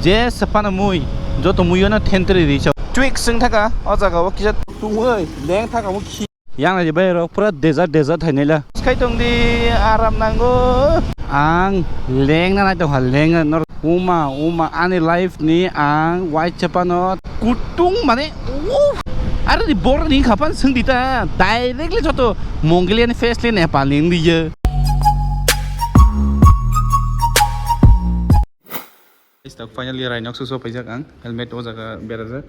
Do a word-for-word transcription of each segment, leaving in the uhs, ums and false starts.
Je sapana mui, joto muiyo no thentri ri chao. Twik sing thaka, o jaga o kisa tungoi, leng thaka mo khi. Yang nai bai rok pura desert, desert hai nila. Skai tong di, aram nango. Ang leng na nai tong ha, leng na nor. Uma, uma, ani life ni ang white chapano kutung mane, uff. Are di bor ni khapan sing di ta, directly joto Mongolian face le Nepal ni ngi ye. Guys, tak finally Rhinox o sopaijak ang, helmet o jaga berajak.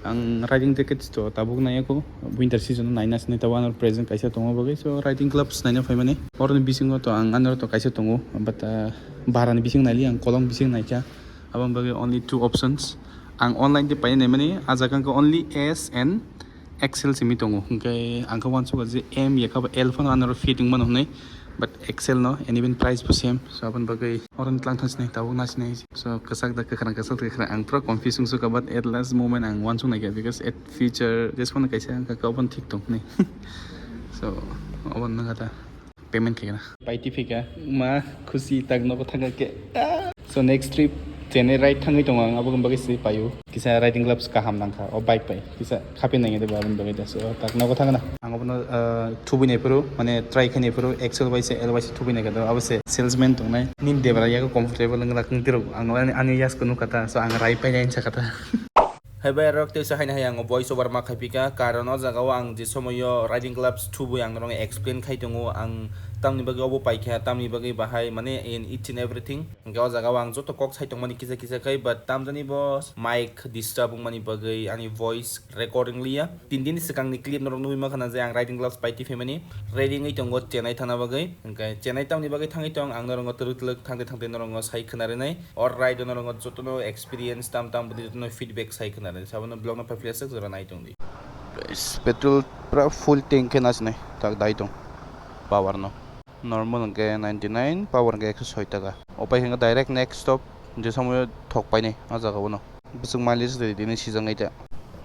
Ang riding jacket to tabuk nai ako, winter season o naina sini tabo ano present kaisa tongo bagwi. So riding gloves naina phaimani. Oroni bisingo to ang ano to kaisa tongo, but, uh, bara ni bising naili ang kolom bising naikha. Abang bagwi only two options. Ang online de paina naimani, a jaga only S and X L simi tongo. Hwnkhe ang khe uansukha je M ya khe L phano ano fit wngmano hwnwi, but X L no, and even price bo same. So aboni bagwi oro ni tlang thang sinai, tabuk na sinai. So kwchak da kwkhwrang, kwchak da kwkhwrang, ang pura confuse wngsukha, but at last moment ang uansuk naikha, because at future jesphano kaisa wngkha khe oboni thik tong hwnwi. So oboni nangkha ta. Payment khaina. Pai tiphika, ma khusi tak nogo thangkha khe. Ah. So next trip Chennai ride thangwi tongo ang, abo bagwi se paio. Kisa riding gloves kaham nangkha o bike bai. Kisa khapin nangya de babun bagwi da. So tak nogo thangna. Ang obono, ah, thubui nai phuru, mane try khai nai phuru, X L bai se, L bai se thubui nai kha do. Abo se salesman tongnai. Nin debra yago comfortable wngla kung tirok. Ang ani, ani yas kunu kata. So ang rai pai nai sa kata. Hai bai rok, teisa haino hai ang voice over ma khaipika, karon o jaga o ang je somoyo riding gloves thubui ang norok explain khai tongo, ang tamni bagwi obo paikha, tamni bagwi bahai mane in each and everything. Hwnkhe o jaga o ang joto kok sai tongmani kisa kisa khai, but tamjani bo mic disturb wngmani bagwi ani voice recording liya. Tin din swkangni clip norok nugwi mankha na je ang riding gloves pai tiphaimani ready wngwi tongo Chennai thangna bagwi. Hwnkhe Chennai tamni bagwi thangwi tong, ang norok twrwk twrwk thangte thangte norok sai khwna rinai. Or ride norok jotono experience tam tam bwdwi jotono feedback sai khwna rinai. Sabono vlog no paiphleswk jora nai tongdi. Guys, petrol pura full tank khe nasinai tak dai tong. Power no normal hwnkhe ninety nine, power hwnkhe ekso soi taka. Opai hwnkhe direct next stop, je somoyo thok painai o jaga o no. Bwswk mileage rwdi ni sijak nai ta.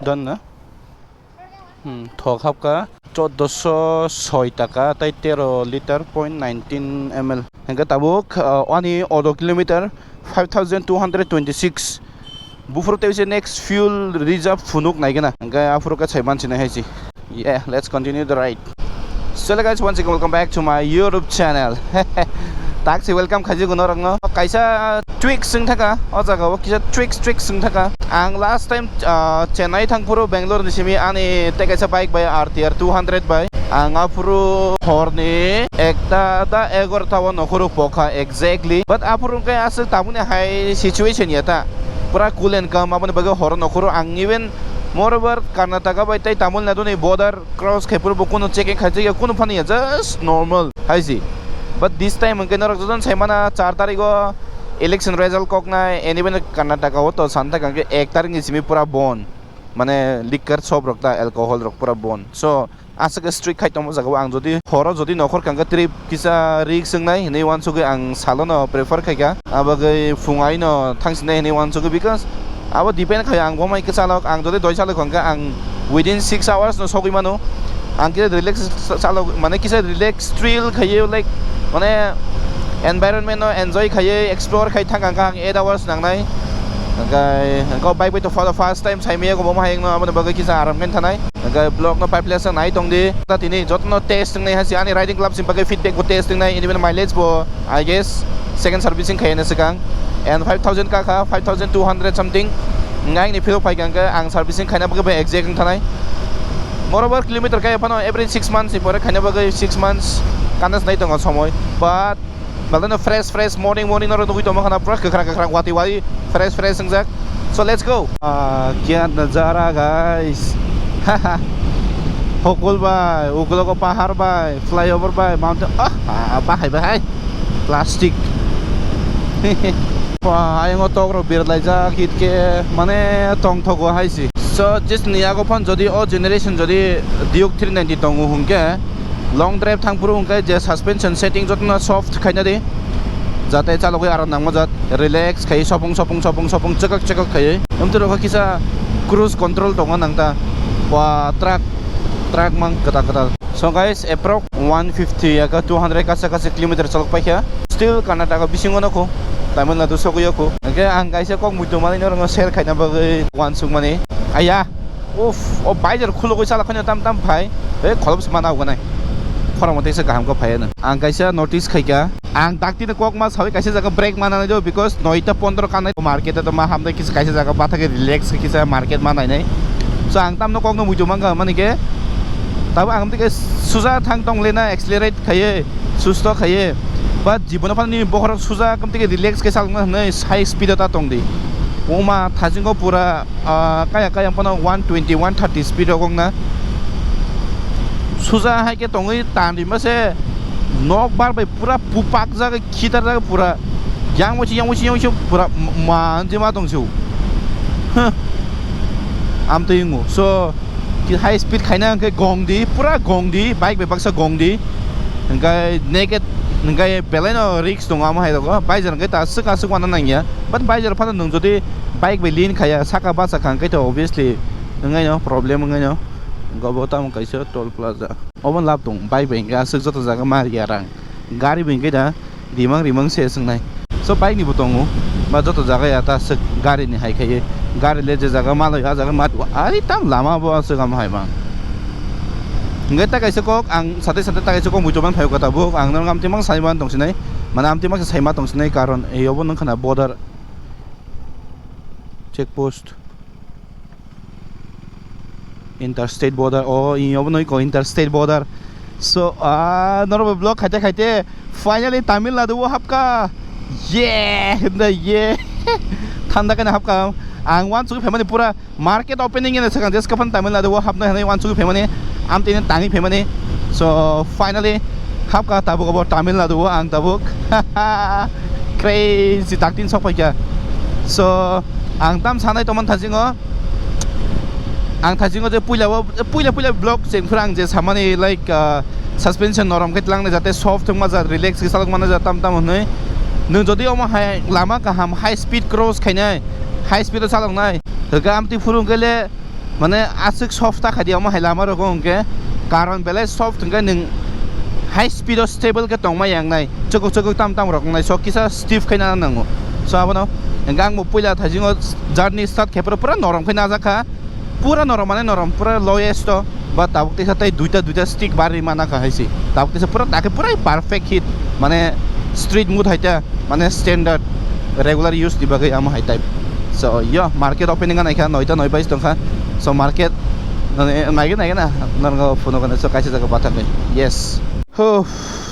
Done na? Hmm, thok hapka choddoso soi taka tai tero liter point nineteen M L. Hingke tabuk, ah, ani odo kilometer five thousand two hundred twenty-six. Buphuru tei se next fuel reserve phunuk naigena. Hingke aphuru khe sai mansinai hai si. Yeah, let's continue the ride. So hello guys, once again welcome back to my YouTube channel. Taksi welcome khaijak norokno. Kaisa Twix wng thaka, o jaga o kisa Twix, Twix wng thaka. Ang last time, ah, Chennai thangphuru Bangalore ni simi ani tei kaisa bike bai R T R two hundred bai. Ang aphuru horni ekta da egarota o nokhoro pokha exactly. But aphuru hwnkhe aswk tabukni hai situation ya ta. Pura cool and calm, aboni bagwi horo nokhoro ang even moreover Karnataka bai tei Tamil Nadu ni border cross khai phuru bo kunu checking khaijak ya, kunu phano ya, just normal hai si. But this time hwnkhe norok jotono sai mana char tarikh o election result koknai, and even Karnataka o to san thaka hwnkhe ek tarikh ni simi pura bon, mane liquor shop rok ta, alcohol rok pura bon. So aswk strict khai tongma jaga o, ang jodi horo jodi nokhor kha hwnkhe trip kisa risk wngnai hinwi uansugwi ang salono prefer khaikha. Abagwi phung aino thangsinai hinwi uansugwi, because abo depend khai ang bo mai khe chalok, ang jodi doi chalok hwnkhe ang within six hours no sogwi mano. Ang kisa relax chalok, mane kisa relax thrill khaiwi, like, mane environment no enjoy khaiwi explore khai thang ang, ang eight hours nangnai. Hwnkhe, hwnkhe bike bai to for the first time saimaya ko bo hai no, aboni bagwi kisa aram khe thanai. Hwnkhe vlog no paiphleswk nai tongdi. Ta tini jotono test wngnai hai si, ani riding gloves ni bagwi feedback bo test wngnai, even mileage bo, I guess, second servicing khaina swkang. And five thousand ka kha, five thousand two hundred something. Ngai ni phirok phai kha hwnkhe ang servicing khaina bagwi bai exact wng thanai. Moreover, kilometer kaya phano every six months ni pore khaina bagwi six months kanas nai tongo somoi. But Belai no fresh, fresh, morning, morning norok nugwi tongma khana, pura kwkhwrang, kwkhwrang, wati, wati, fresh, fresh wngjak. So, let's go. Ah, kya nazara, guys. Hokol bai, ugulogo pahar bai, flyover bai, mountain, ah, ah, bahai, bahai. Plastic. Wah, ayongo tok rok birlaijak, hitkhe, mane, tongthogo hai si. So, just ni yago phone jodi o generation jodi Duke three ninety tongo hwnkhe, long drive thangphuru hwnkhe je suspension setting jotono soft khaina di, jate chalogwi aram nangma jat, relax khai sopung sopung sopung sopung chekak chekak khai. Amtwi rokha kisa cruise control tongo nangta, ba truck, truck mang kwtal kwtal. So guys, approx one fifty aka two hundred kacha kachi kilometer chalok paikha. Still Karnataka bisingo nokho. Tamil Nadu sogwi o khu. Hwnkhe ang kaisa kok muitu manwi norokno share khaina bagwi uansukmani. Aya, uff, o bike rok khulugwi chalak phano tam tam phai. He, kholop se mana uganai. Khorang motei se kaham khe phai ano. Ang kaisa notice khaikha. Ang daktino kok ma sawi kaisa jaga break ma nanai do, because noita pondro kanai market o ma hamdai kisa kaisa jaga bathakhe relax kisa market ma nainai. So ang tamno kokno muitu mankha mani khe. Tabo ang tike suja thang tong lena accelerate khaye, susto khaye. But jibono phano nini bokhorok suja kamtike relax khe chalokna hwnwi high speed o ta tongdi. Oma thasingo pura, ah, kaya kaya phano one twenty, one thirty speed rok wngna. Suja hai khe tongwi tan rima se nok bar bai pura pupak jagwi khitar jagwi pura yang musi, yang musi, yang musi pura ma, ma, je ma tong su. Huh. Amtwi wngo. So, ki high speed khaina hwnkhe gong di, pura gong di, bike bai baksa gong di. Hwnkhe naked, hwnkhe belai no risk tongo amo hai rogo. Bike hwnkhe ta aswk aswk wana nangya. But bike phano nwng jodi bike bai lean khaya, saka basa kha hwnkhe to obviously wngnai no, problem wngnai no. Gobo tamo kaisa toll plaza. Obo lab tong, bike bai hwnkhe aswk joto jaga ma riya rang. Gari bai hwnkhe da rimang rimang se swngnai. So bike ni bo tongo, ba joto jaga ya ta aswk gari ni hai khaiye. Gari le je jaga ma lai, a jaga ma, ari tam lama bo aswk am hai ma. Hwnkhe ta kaisa kok ang sate sate ta kaisa kok muitu man phaio kota bo ang norok amtwi mang sai man tong sinai. Mane amtwi mang sai ma tong sinai karon ei obo nang khana border check post. Interstate border, oh, ini obo noi ko interstate border. So, ah, norok vlog khaite khaite finally Tamil Nadu o hapka. Yeah, hinda yeah. Thanda kena hapka. Ang uansugwi phaimani pura market opening ena sakang jeska phan Tamil Nadu o hapna hinwi uansugwi phaimani. Amtini tangwi phaimani. So, finally hapka tabuk obo Tamil Nadu o ang tabuk. Crazy taktin sok paikha. So, ang tam sanai tomon thasingo. Ang thasingo je puila o, puila puila vlog chengphuru ang je samani like, ah, suspension norom khe tlangnai jate soft wngma jat relax khe chalok mana jat tam tam hwnwi. Nwng jodi omo hai lama kaham high speed cross khainai, high speed o chaloknai. Hwnkhe amtwi phuru hwnkhe le mane aswk soft ta khaidi omo hai lama rogo hwnkhe. Karon belai soft hwnkhe nwng high speed o stable khe tongma yangnai. Chukuk chukuk tam tam rok wngnai. So kisa stiff khaina nango. So abono hwnkhe ang bo puila thasingo journey start khe phuru pura norom khe najak kha. Pura norom mane norom, pura lowest o. Ba tabuk teisa tei duita, duita stick barwi mana kha hai se. Tabuk teisa pura dakhe pura perfect hit. Mane street mode hai ta, mane standard regular use ni bagwi amo hai type. So, yo, market opening anai kha, noita noi bais tong kha. So, market, mane, naigwi, naigwi na, norok phunuk gana, so, kaisa jaga bathang khe. Yes. Huh,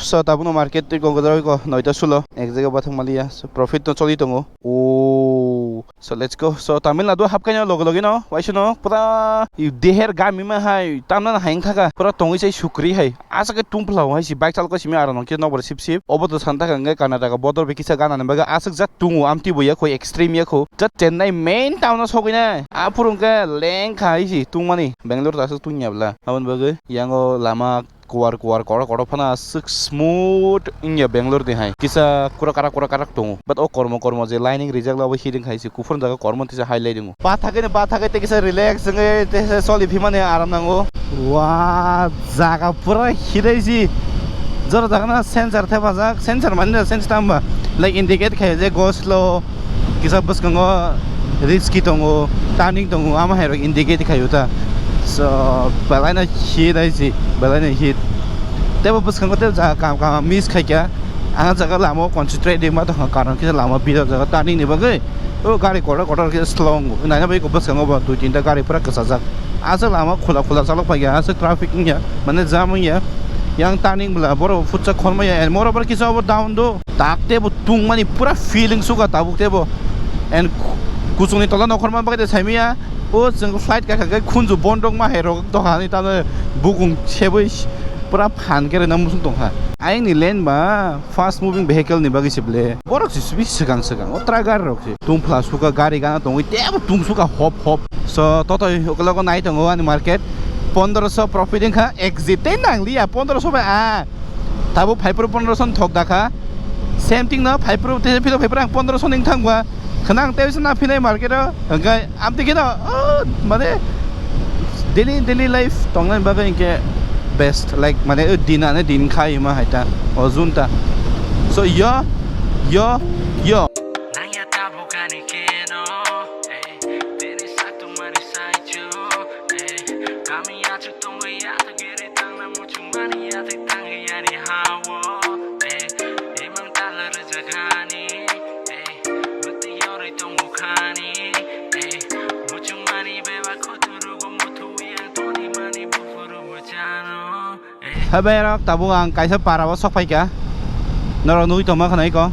so, tabukno market twi kok gojagwi ko, noita sulo, ek jaga bathang maliya. So, profit no choli tongo. Oh. So let's go. So Tamil Nadu hapkaino loge loge no waisano pura deher gami ma hai tamna hai wngkha kha pura tongwi sai sukri hai aswk khe tungphla hai si bike chalok simi aro nokhe nokbar sip sip obo to santa kha hwnkhe Karnataka border bai kisa gana ni bagwi aswk jat tungo amtwi bo yakho extreme yakho jat Chennai main town o sogwi nai aphuru hwnkhe lengkha hai si tungmani Bangalore to aswk tungya bwla aboni bagwi yango lama kuar kuar kotor kotor phano aswk smooth wngya Bangalore ni hai kisa kura karak kura karak tongo but o kormo kormo je lining rijak le obo hiding hai se kuphur jaga kormo tisa hai lai ringo pathak ni pathak tei kisa relax wngwi tei kisa choli phimani aram nango. Wa jaga pura hidai si jora jaga na sensor thepajak sensor mani sensor tamba like indicate khai je go slow. Kisa bwskango riski tongo, turning tongo, ama hai rok indicate khaio ta. So, belai no hit hai si, belai no hit. Tebo bwskango tebo jaga kam kam miss khaikha. Ang jaga lama o concentrate ringma tongkha, karon kisa lama bidok jaga turning ni bagwi. O gari kotor kotor khe slow wngo. Naina bagwi bwskango bo dui tinta gari pura kwchajak. Aswk lama khula khula chalok paikha, aswk traffic wngya, mane jam wngya. Yang turning bwla borok futsa khormaya, and moreover kisa obo down do. Tak tebo tungmani pura feeling suka tabuk tebo. And ku-, kuchungni tola nokhorma bagwi de saimaya. O chwng flight kakha khe khunju bondok ma hai rok doha ni tamo bukung sebwi pura phan khe rwna muchung tongkha. Ayang ni lane ba fast moving vehicle ni bagwi se ble. Borok se swi swkang swkang o truck gari rok se. Tungphla suka gari gana tongwi tebo tung suka hop hop. So totoi ukologo nai tongo ani market. Pondroso profit wngkha exit tei nangliya pondroso bai a. Tabuk phaiphuru pondroso ni thok dakha. Same thing no phaiphuru tei philo phaiphuru ang pondroso ni wngthang ba. Khwnang tei bisa na phinai market o. Hwnkhe amtwi kheno, oh, mane daily, daily life tongnai bagwi hwnkhe best. Like, mane, oh, din ane din khai ma hai ta. O jun ta. So, yo, yo, yo. Hai bai rok, tabuk ang kaisa para o sok phaikha. Norok nugwi tongma khwnai ko.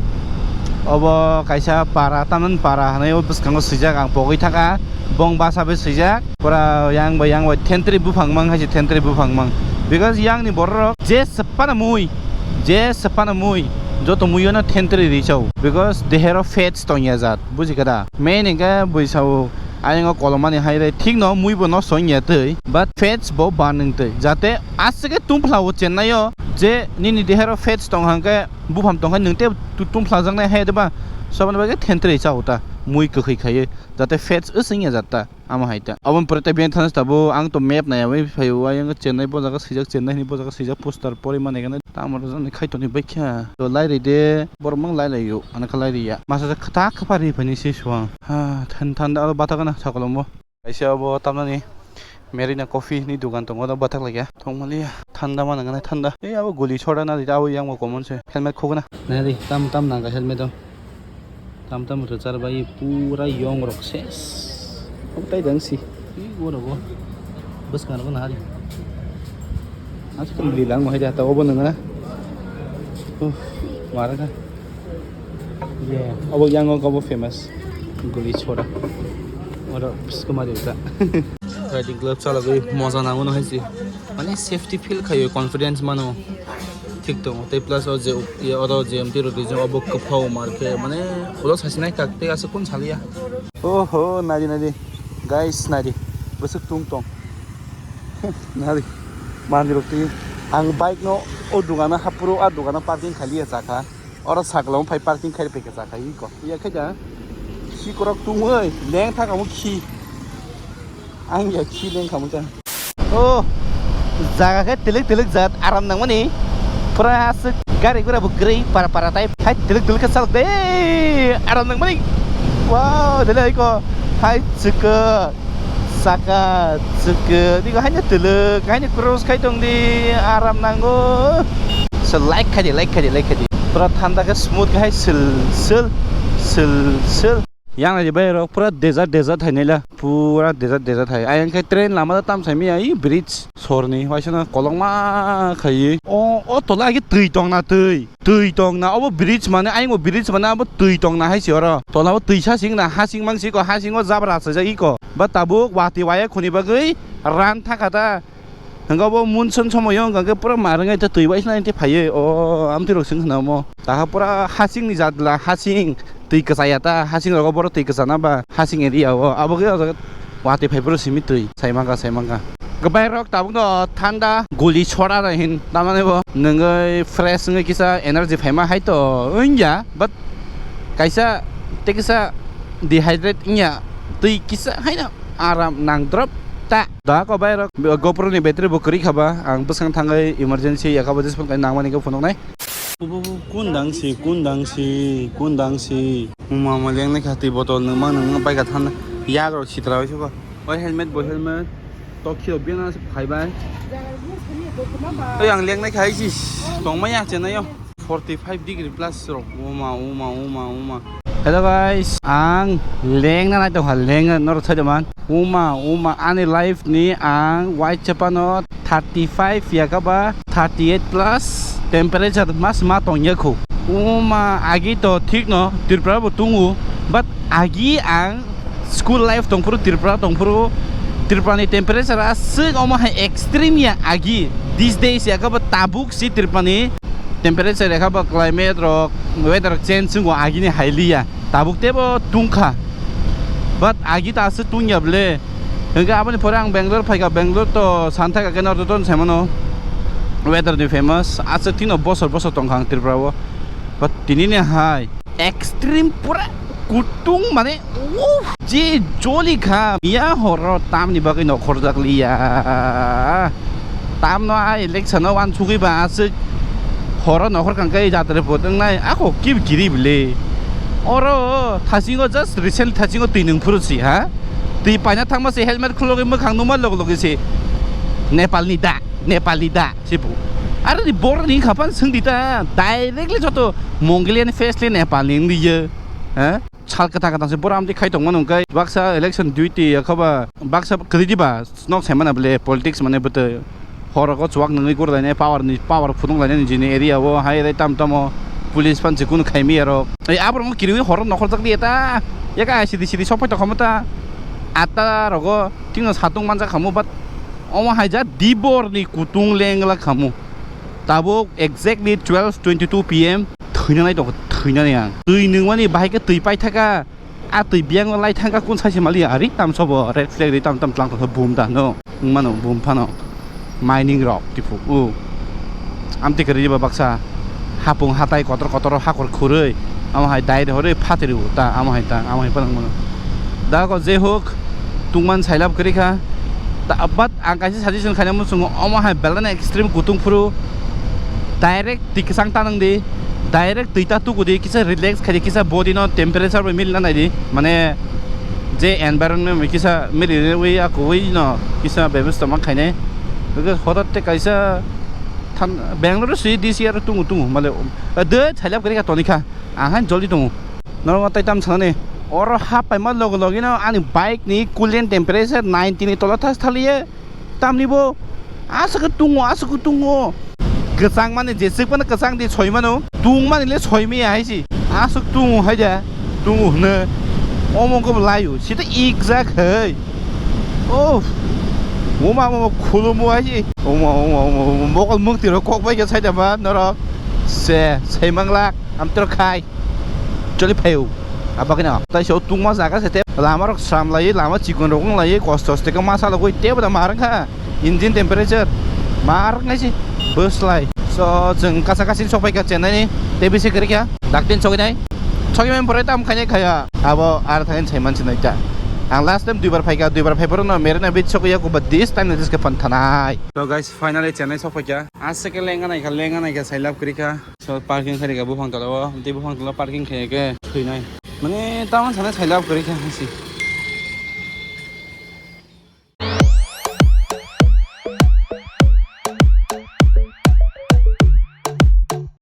Obo kaisa para, tamni para hwnwi o bwskango swijak, ang pogwi thangkha. Bong basa bai swijak. Pura yang bai, yang bai thentri buphang mang hai se, thentri buphang mang. Because yang ni borok rok je sephano mui, je sephano mui, joto mui ono thentri ri chao. Because dehero fats tongya jat, buji kha da? Main hwnkhe bui sao, ayang o kolomani hai re, thik no mui bo nosto wngya twi, but fats bo ban wng twi. Jate aswk khe tungphla o Chennai o, je nini dehero fats tong hang khe, buphang tong khe nwng te tu-, tungphla jaknai hai de ba, soboni bagwi thentri chao ta, mui kwkhwi khaiwi, jate fats wswng ya jat ta. Amo hai ta. Aboni pore tei bini thani tabuk ang to map naiyawi phaio, ayang Chennai bo jaga swijak, Chennai hinwi bo jaga swijak poster pori mani gana. Tamo rwjaknai khai toni baikha. To lai ri de, borok mang lai lai yo, ano kha lai ri ya. Masa jak kha ta kha pari phani se suang. Ha, than-, thanda aro bathak gana sakolom bo. Kaisa obo tamnani Merina Coffee ni dugan tongo, oro bathak lai ya. Thong mali ya. Thanda mana gana thanda. Ei abo guli soda na di, abo yang bo common se. Helmet khogna. Nari, tam tam nang ka helmet o. Tam tam rwchar bai pura yong rok ses. Obo tai dang si. Ih, oro go. Bwskang rok nahari. Aswk li lang hai da ta obo nang na. Uff, mara ka. Yeah, obo yang o obo famous. Guli soda. Oro psko ma di ta. Riding club chalagwi moja nango no hai si. Mane safety feel khayo, confidence mano. Thik tongo. Tei plus o je, ye, oro je M T rok rijak, obo kwphao mar khe, mane, ulo sasinai kak tei aswk kun saliya. Oho, nadi, nadi. Guys, nadi. Bwswk tung tong. Nadi. Mandirok twi. Ang bike no o dogano hapro, a dogano parking khaliya chakha. Oro sakla phai parking khai phaikha chakha iko. Iya khe da. Sikorok tungwi leng thakamo khi. Ang ya khi leng khamu cha. Oh, jaga khe tilik tilik jat, aram nangmani. Pura aswk gari gura bo kwrwi para para tai. Hai tilik tilik khe salok de, aram nangmani. Wow, dele hai ko. Hai chwkw, saka chwkw. Digo haino tilik, haino cross khai tong di, aram nango. So like khai di, like khai di, like khai di. Pura thanda khe smooth khe hai sil sil sil sil. Yang nai bai rok pura desert desert hai naila, pura desert desert hai. Ayang khe train lama da tam sai miya, i bridge sorni waisa na kolokma khai. O, o tola agi twi tong na twi. Twi tong na obo bridge mane, ayang o bridge mane abo twi tong na hai si oro. Tola o twi sa sing na, ha sing mang si ko, ha sing o jabra sa jagi ko. Ba tabuk wati waya khuni bagwi ran thaka ta. Hwnkhe bo monsoon somoio hwnkhe pura ma rwngwi tei twi bai swnai tei phaiwi o amtwi rok swng khna omo. Taha pura hasing ni jat la, hasing twi kwchaya ta, hasing rogo borok twi kwchana ba hasing area o. Abo khe o jaga watwi phai phuru simi twi saimangkha, saimangkha. Kwbai rok tabuk no thanda guli soda rw hin tamani bo nwngwi fresh wngwi kisa energy phaima hai to wngya, but kaisa tei kisa dehydrate wngya twi kisa haino aram nang drop ta. Da ko bai rok, GoPro ni battery bo kwrwi kha ba, ang bwskang thangwi emergency yakha bo display kai nangmani khe phunuknai. Bo, bo, bo, kun dang si, kun dang si, kun dang si. Mama, mama, lengnai kha twi botol nung mang nung bai kha thanna. Yak rok sitra bai se bo. Oi helmet bo helmet. Tokyo biang na se phai bai. Oi ang lengnai kha isi. Tongma ya chenai yo. Forty five degree plus rok. Uma, uma, uma, uma. Hello guys, ang lengna nai tongkha, lengna norok thai man. Uma, uma, ani life ni ang wai chapano thirty five yakaba thirty eight plus temperature mas ma tongya khu. Uma, agi to thik no Tripura bo tungu, but agi ang school life tongphuru, Tripura tongphuru, Tripura ni temperature aswk omo hai extreme ya agi. These days yakaba tabuk si Tripura ni temperature yakaba climate rok, weather change wngkha agini hai liya. Tabuk tebo tungkha. But agi ta aswk tungya ble. Hwnkhe aboni pore ang Bangalore phaikha, Bangalore to santhaka khe north ton saimano. Weather ni famous. Aswk tino bosor bosor tongkha ang Tripura o. But tini ni hai extreme pura kutung mane, uff, je joli kha. Ya horo tamni bagwi nokhorjak liya. Tamno a election o wansugwi ba aswk horo nokhor kang kai jatre pot wngnai. Ako kib giri bile. Oro thasingo just recent thasingo twi nung phuru si ha. Twi paina thangma si helmet khulogwi mwkhang numa log logi si. Nepal ni da, Nepal ni da. Sibu. Are ni bor ni khapan sung di ta. Directly joto Mongolian face le Nepal ni nung di ye. Ha? Sal kwthang kwthang se bor amtwi khai tongma nung kai. Baksa election duty ya khaba. Baksa kwrwi di ba. Nok sai mana bole politics mane bwtwi. Horogo chuwak nungwi gurlainai power ni, power phunuk lainai nijini area o hai rai tam tamo police phan chikun khaimi aro. Ei aborok kiriwi horo nokhorjak di eta. Yaka sidi sidi sokpai tokhomu ta. Atta rogo tingno satung manjak khamu, but omo haija dibor ni kutung lengla khamu. Tabuk exactly twelve twenty-two P M thwinanai tongkha, thwinani ang. Twi nungmani bahai khe twi paithaka. A twi biyang lai thangkha kun saisi mali ari tamsobo red flag ri tam tam tlang tongkha bum da no. Wngmano bum phano mining rok tiphuk u. Amtwi kwrwi ba baksa hapung hatai kotor kotor hakor khurwi amo hai dai de horwi phatri u ta amo hai ta amo hai phano wngmano. Da ko je hok tungman sailab kwrwi kha. Da, but ang kaisa suggestion khaina muchungo omo hai belai extreme kutung phuru direct twi kwchang ta nang di, direct twi ta tuku di, kisa relax khai di, kisa body no temperature bai milna nai di, mane je environment bai kisa mili wi aku wi no kisa bebostha ma khainai. Because hodat te kaisa than Bangalore si D C R tungu tungu male de thailap kari ka toni kha ang han joldi tungu. Norok tai tam sanani oro hap paima logo logi no ani bike ni coolant temperature ninety ni tola thas thaliye. Tamni bo aswk tungo, aswk tungo. Kwchang mani jeswk mani kwchang di soi mano. Tung mani le soi mi hai si. Aswk tungo hai da. Tungo hne. Omo ko layu. Sita ik jak hai. Oh. Oma mo khulumu hai si. Oma oma oma mokol mukti ro kok bai ke sai da ma norok. Se sai manglak. Amtwrok khai choli phaio. Abagwino tai so tungma jaga se te lama rok sram lai, lama chikon rok wng lai, kosto ste khe masa logoi tebo da mar kha engine temperature mar ngai si bwslai. So chwng kasa kasi sok pai kha Chennai ni te bisi kwrwi kha daktin sogwi nai sogwi mai pore tam khainai khaya abo ar thangin sai man sinai ta. Ang last time duibar phai kha, duibar phai pore no mere na bit sogwi ya ko ba this time na this khe phan thanai. So guys, finally Chennai sok pai kha. Aswk khe lenga nai kha, lenga nai kha, sai love kwrwi kha. So parking khairika buphang tola o, tei buphang tola parking khairika thwinai. Mane tamon sana sai love kwrwi kha hwnsi.